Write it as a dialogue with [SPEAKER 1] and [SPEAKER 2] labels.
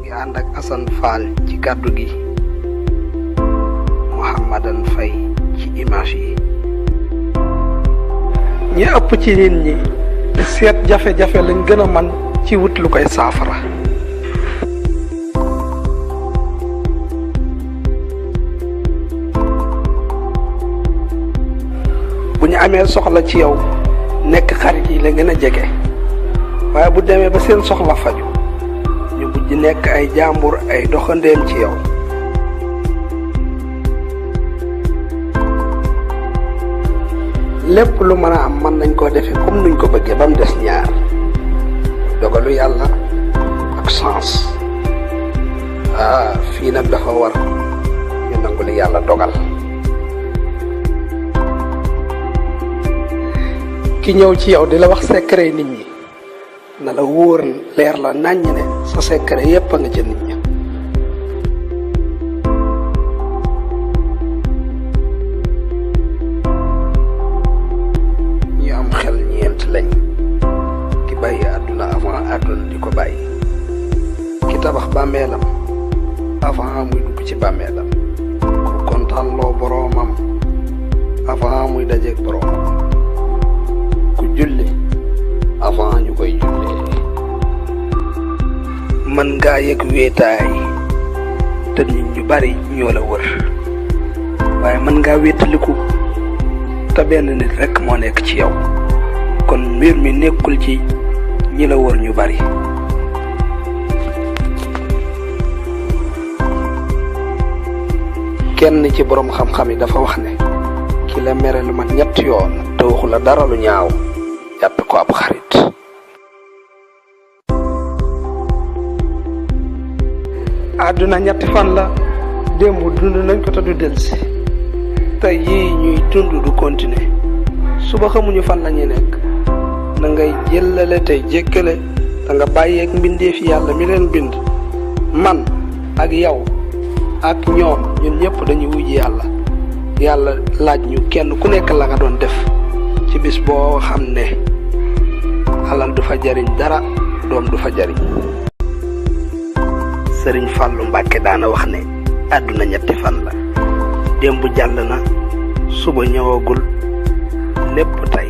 [SPEAKER 1] ngi ànd ak Assane Fall ci kàddu gi, Mouhamadan Faye ci image yi. ñi ëpp ci nit ñi seet jafe-jafe lañ gën a man ci wut lu koy saafara. bu ñu amee soxla ci yow nekk xarit yi la gën a jege, waaye bu demee ba seen soxla faju ñu mujj nekk ay jàmbur, ay doxandeem ci yow. lépp lu mën a am mën nañ koo defee comme nuñ ko bëggee ba mu des ñaar: dogalu yàlla ak chance. fii nag dafa war ñu nangu li yàlla dogal. ki ñëw ci yow di la wax secret nit ñi na la wóor leer la naññ ne sa secret yépp a nga ca nit ñi. ñi am xel ñeent lañ: ki bàyyi àdduna avant àdduna di ko bàyyi, ki tabax bàmmeelam avant muy dugg ci bàmmeelam, ku kontaan loo boroomam avant muy dajeeg boroomam, ku julli avant ñu koy jullee. mën ngaa yëg wéetaay te nit ñu bari ñoo la wër, waaye mën ngaa wéetaliku te benn nit rekk moo nekk ci yow. kon mbir mi nekkul ci ñi la wër ñu bari. kenn ci boroom xam-xam yi dafa wax ne ki la mere lu mat ñetti yoon te waxu la dara lu ñaaw, jàppe ko ab xarit. àdduna ñetti fan la, démb dund nañ ko te du delsi. tey yii ñuy dund du continuer, suba xamuñu fan la ñuy nekk. na ngay jëllale tey jéggale, da nga bàyyeeg mbindeefi yàlla mi leen bind. man ak yow ak ñoom ñun ñëpp dañuy wujji yàlla. yàlla laaj ñu kenn ku nekk la nga doon def ci bis boo xam ne alal du fa jariñ dara, doom du fa jariñ. Sëriñ Fàllu Mbàkke daana wax ne àdduna ñetti fan la, démb jàll na, suba ñëwagul, lépp tey